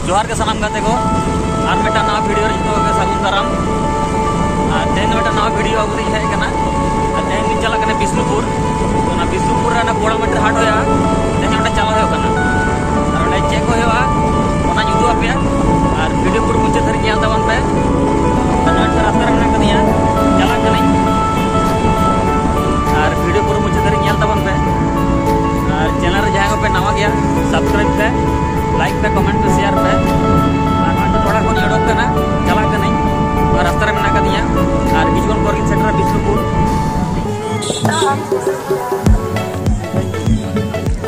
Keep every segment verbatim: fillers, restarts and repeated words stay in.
ᱡᱚᱦᱟᱨ ᱜᱮ ᱥᱟᱱᱟᱢ ᱜᱟᱛᱮ ᱠᱚ, ᱟᱨ ᱢᱤᱫᱴᱟᱝ ᱱᱟᱣᱟ ᱵᱷᱤᱰᱤᱭᱳ ᱨᱮ ᱡᱚᱛᱚ ᱜᱮ ᱥᱟᱹᱜᱩᱱ ᱫᱟᱨᱟᱢ᱾ ᱟᱨ ᱛᱮᱦᱮᱧ ᱫᱚ ᱢᱤᱫᱴᱟᱝ ᱱᱟᱣᱟ ᱵᱷᱤᱰᱤᱭᱳ ᱟᱹᱜᱩ ᱛᱮᱧ ᱦᱮᱡ ᱟᱠᱟᱱᱟ᱾ ᱟᱨ ᱛᱮᱦᱮᱧ ᱫᱚᱧ ᱪᱟᱞᱟᱜ ᱠᱟᱱᱟ ᱵᱤᱥᱱᱩᱯᱩᱨ᱾ ᱚᱱᱟ ᱵᱤᱥᱱᱩᱯᱩᱨ ᱨᱮ ᱚᱱᱟ ᱯᱚᱲᱟᱢᱟᱴᱤ ᱦᱟᱴ ᱦᱩᱭᱩᱜᱼᱟ, ᱛᱮᱦᱮᱧ ᱚᱸᱰᱮ ᱪᱟᱞᱟᱣ ᱦᱩᱭᱩᱜ ᱠᱟᱱᱟ᱾ ᱟᱨ ᱚᱸᱰᱮ ᱪᱮᱫ ᱠᱚ ᱦᱩᱭᱩᱜᱼᱟ, ᱚᱱᱟᱧ ᱩᱫᱩᱜ ᱟᱯᱮᱭᱟ᱾ ᱟᱨ ᱵᱷᱤᱰᱤᱭᱳ ᱯᱩᱨᱟᱹ ᱢᱩᱪᱟᱹᱫ ᱫᱷᱟᱹᱨᱤᱡ ᱧᱮᱞ ᱛᱟᱵᱚᱱ ᱯᱮ᱾ ᱟᱨ ᱱᱚᱜᱼᱚᱭ ᱱᱤᱛᱚᱜ ᱨᱟᱥᱛᱟ ᱨᱮ ᱢᱮᱱᱟᱜ ᱟᱠᱟᱫᱤᱧᱟ, ᱪᱟᱞᱟᱜ ᱠᱟᱹᱱᱟᱹᱧ᱾ ᱟᱨ ᱵᱷᱤᱰᱤᱭᱳ ᱯᱩᱨᱟᱹ ᱢᱩᱪᱟᱹᱫ ᱫᱷᱟᱹᱨᱤᱡ ᱧᱮᱞ ᱛᱟᱵᱚᱱ ᱯᱮ᱾ ᱟᱨ ᱪᱮᱱᱮᱞ ᱨᱮ ᱡᱟᱦᱟᱸᱭ ᱠᱚᱯᱮ ᱱᱟᱣᱟ ᱜᱮᱭᱟ, ᱥᱟᱵᱥᱠᱨᱟᱭᱤᱵ ᱯᱮ, ᱞᱟᱭᱤᱠ ᱯᱮ, ᱠᱚᱢᱮᱱᱴ ᱯᱮ, ᱥᱮᱭᱟᱨ ᱯᱮ᱾ ᱟᱨ ᱱᱚᱜᱼᱚᱭ ᱱᱤᱛᱚᱜ ᱚᱲᱟᱜ ᱠᱷᱚᱱᱤᱧ ᱚᱰᱚᱠ ᱠᱟᱱᱟ, ᱪᱟᱞᱟᱜ ᱠᱟᱹᱱᱟᱹᱧ᱾ ᱱᱚᱣᱟ ᱨᱟᱥᱛᱟ ᱨᱮ ᱢᱮᱱᱟᱜ ᱟᱠᱟᱫᱤᱧᱟ᱾ ᱟᱨ ᱠᱤᱪᱷᱩ ᱠᱷᱚᱱ ᱯᱚᱨ ᱜᱤᱧ ᱥᱮᱴᱮᱨᱟ ᱵᱤᱥᱱᱩᱯᱩᱨ᱾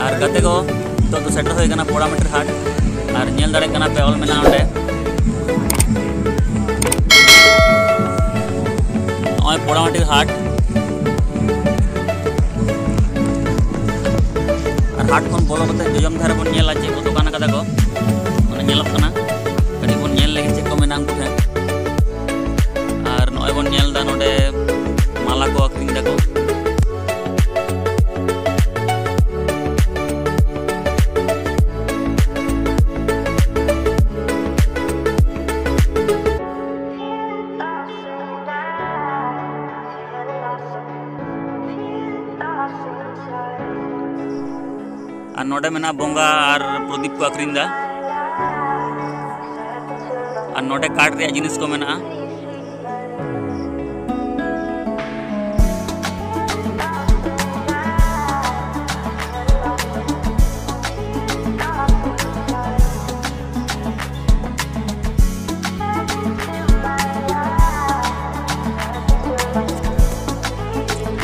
ᱟᱨ ᱜᱟᱛᱮ ᱠᱚ, ᱱᱤᱛᱚᱜ ᱫᱚ ᱥᱮᱴᱮᱨ ᱦᱩᱭ ᱟᱠᱟᱱᱟ ᱯᱚᱲᱟᱢᱟᱴᱤᱨ ᱦᱟᱴ᱾ ᱟᱨ ᱧᱮᱞ ᱫᱟᱲᱮᱭᱟᱜ ᱠᱟᱱᱟ ᱯᱮ, ᱚᱞ ᱢᱮᱱᱟᱜᱼᱟ ᱚᱸᱰᱮ᱾ ᱱᱚᱜᱼᱚᱭ ᱯᱚᱲᱟᱢᱟᱴᱤᱨ ᱦᱟᱴ᱾ ᱟᱨ ᱦᱟᱴ ᱠᱷᱚᱱ ᱵᱚᱞᱚ ᱠᱟᱛᱮ ᱡᱚᱡᱚᱢ ᱫᱷᱟᱨᱮ ᱵᱚᱱ ᱧᱮᱞᱟ ᱪᱮᱫ ᱠᱚ ᱫᱚᱠᱟᱱ ᱟᱠᱟᱫᱟ ᱠᱚ, ᱚᱱᱟ ᱧᱮᱞᱚᱜ ᱠᱟᱱᱟ᱾ ᱠᱟᱹᱴᱤᱡ ᱵᱚᱱ ᱧᱮᱞ ᱞᱮᱜᱮ ᱪᱮᱫ ᱠᱚ ᱢᱮᱱᱟᱜᱼᱟ ᱩᱱᱠᱩ ᱴᱷᱮᱱ᱾ ᱟᱨ ᱱᱚᱜᱼᱚᱭ ᱵᱚᱱ ᱧᱮᱞ ᱮᱫᱟ ᱱᱚᱰᱮ ᱢᱟᱞᱟ ᱠᱚ ᱟᱹᱠᱷᱨᱤᱧ ᱫᱟᱠᱚ᱾ ᱟᱨ ᱱᱚᱰᱮ ᱢᱮᱱᱟᱜᱼᱟ ᱵᱚᱸᱜᱟ ᱟᱨ ᱯᱨᱚᱫᱤᱯ ᱠᱚ ᱟᱹᱠᱷᱨᱤᱧ ᱮᱫᱟ᱾ ᱟᱨ ᱱᱚᱰᱮ ᱠᱟᱴ ᱨᱮᱭᱟᱜ ᱡᱤᱱᱤᱥ ᱠᱚ ᱢᱮᱱᱟᱜᱼᱟ᱾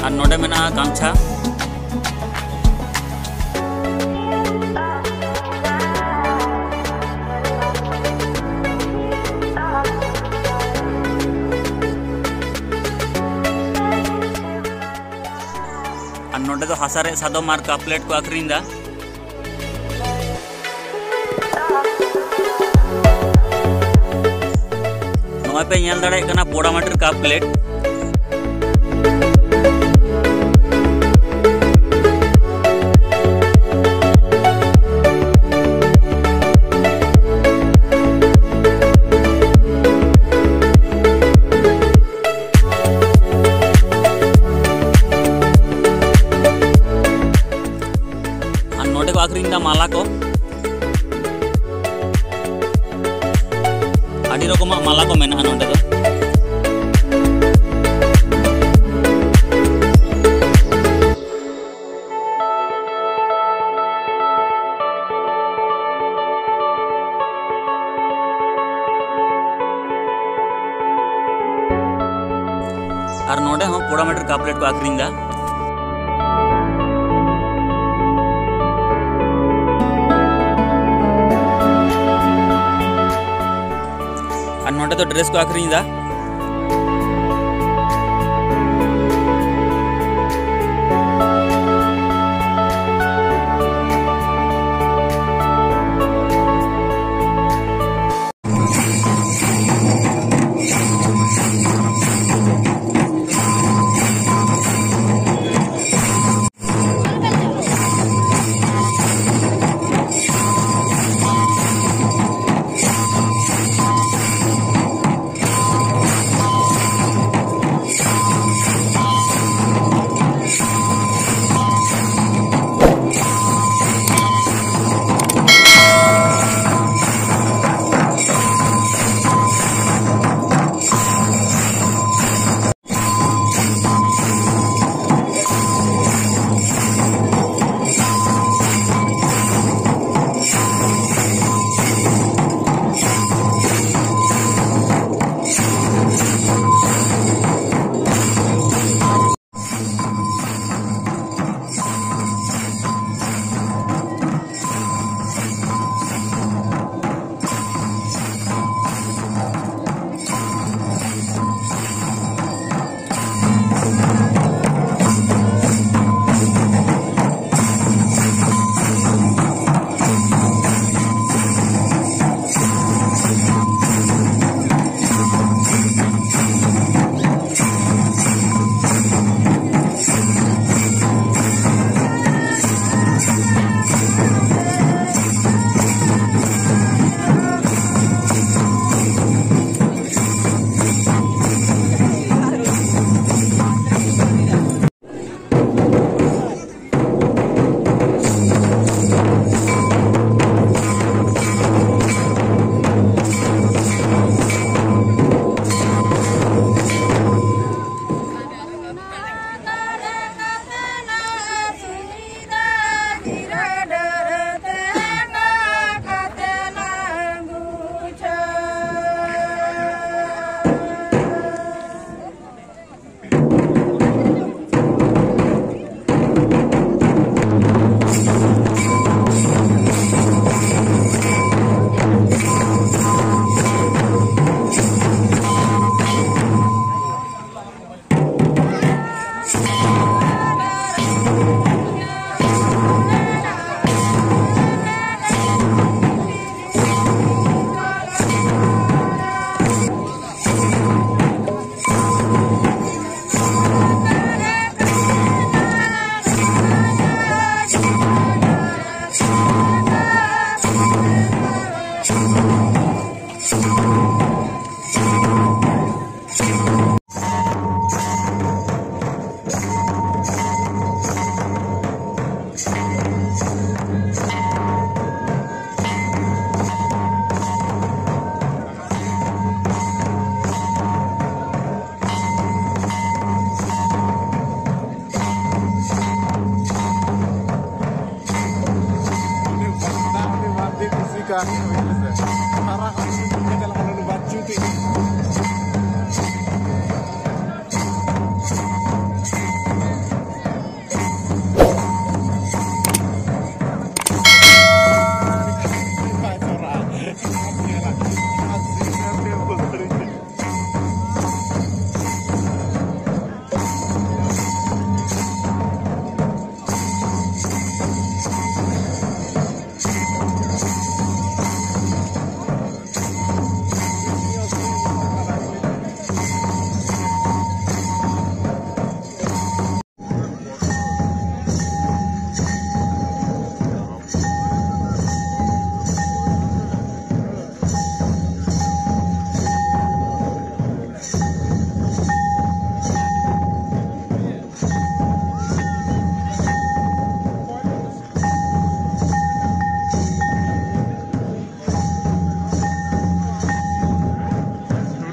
ᱟᱨ ᱱᱚᱰᱮ ᱢᱮᱱᱟᱜᱼᱟ ᱜᱟᱢᱪᱷᱟ᱾ ᱟᱨ ᱱᱚᱰᱮ ᱫᱚ ᱦᱟᱥᱟ ᱨᱮᱭᱟᱜ ᱥᱟᱫᱚᱢ ᱟᱨ ᱠᱟᱯ ᱯᱞᱮᱴ ᱠᱚ ᱟᱹᱠᱷᱨᱤᱧ ᱮᱫᱟ᱾ ᱱᱚᱜᱼᱚᱭ ᱯᱮ ᱧᱮᱞ ᱫᱟᱲᱮᱭᱟᱜ ᱠᱟᱱᱟ ᱯᱳᱲᱟᱢᱟᱴᱤᱨ ᱠᱟᱯ ᱯᱞᱮᱴ᱾ ᱟᱹᱰᱤ ᱨᱚᱠᱚᱢᱟᱜ ᱢᱟᱞᱟ ᱠᱚ ᱢᱮᱱᱟᱜᱼᱟ ᱱᱚᱰᱮ ᱫᱚ᱾ ᱟᱨ ᱱᱚᱰᱮ ᱦᱚᱸ ᱯᱳᱲᱟᱢᱟᱴᱤᱨ ᱠᱟᱯ ᱯᱞᱮᱴ ᱠᱚ ᱟᱠᱷᱨᱤᱧ ᱮᱫᱟ᱾ ᱟᱨ ᱱᱚᱰᱮ ᱫᱚ ᱰᱨᱮᱥ ᱠᱚ ᱟᱠᱷᱨᱤᱧ ᱮᱫᱟ᱾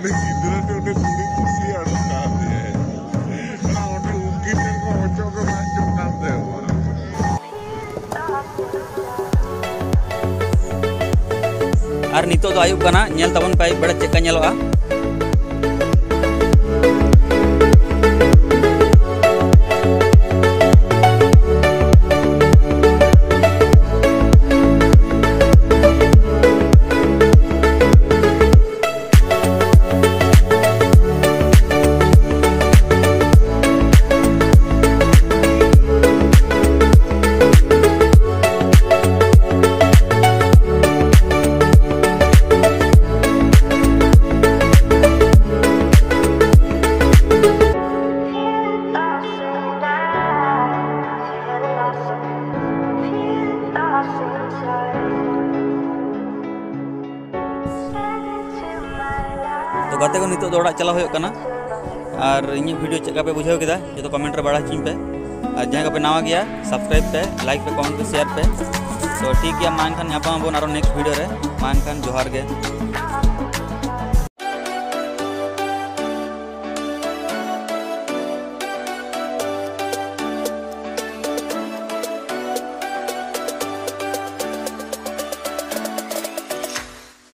ᱩᱱᱤ ᱜᱤᱫᱽᱨᱟᱹ ᱴᱷᱮᱱ ᱩᱱᱤ ᱠᱩᱲᱤ ᱠᱩᱥᱤ ᱟᱹᱰᱤ ᱠᱟᱱ ᱛᱟᱭᱟ᱾ ᱚᱱᱟ ᱚᱸᱰᱮ ᱩᱱᱠᱤᱱ ᱴᱷᱮᱱ ᱠᱚ ᱚᱪᱚᱜ ᱜᱮ ᱵᱟᱝ ᱪᱚᱜ ᱠᱟᱱ ᱛᱟᱭᱟ᱾ ᱟᱨ ᱱᱤᱛᱚᱜ ᱫᱚ ᱟᱹᱭᱩᱵ ᱠᱟᱱᱟ, ᱧᱮᱞ ᱛᱟᱵᱚᱱ ᱯᱮ ᱟᱹᱭᱩᱵ ᱵᱮᱲᱟ ᱪᱮᱫ ᱞᱮᱠᱟ ᱧᱮᱞᱚᱜᱼᱟ᱾ ᱛᱚ ᱜᱟᱛᱮ ᱠᱚ, ᱱᱤᱛᱚᱜ ᱫᱚ ᱚᱲᱟᱜ ᱪᱟᱞᱟᱣ ᱦᱩᱭᱩᱜ ᱠᱟᱱᱟ᱾ ᱟᱨ ᱤᱧᱟᱹᱜ video ᱪᱮᱫ ᱞᱮᱠᱟ ᱯᱮ ᱵᱩᱡᱷᱟᱹᱣ ᱠᱮᱫᱟ, ᱡᱚᱛᱚ comment ᱨᱮ ᱵᱟᱲᱟᱭ ᱦᱚᱪᱚᱧ ᱯᱮ᱾ ᱟᱨ ᱡᱟᱦᱟᱸᱭ ᱠᱚᱯᱮ ᱱᱟᱣᱟ ᱜᱮᱭᱟ, subscribe ᱯᱮ, like ᱯᱮ, comment ᱯᱮ, share ᱯᱮ᱾ ᱛᱚ ᱴᱷᱤᱠ ᱜᱮᱭᱟ, ᱢᱟ ᱮᱱᱠᱷᱟᱱ ᱧᱟᱯᱟᱢ ᱟᱵᱚᱱ ᱟᱨᱚ next video ᱨᱮ᱾ ᱢᱟ ᱮᱱᱠᱷᱟᱱ ᱡᱚᱦᱟᱨ ᱜᱮ᱾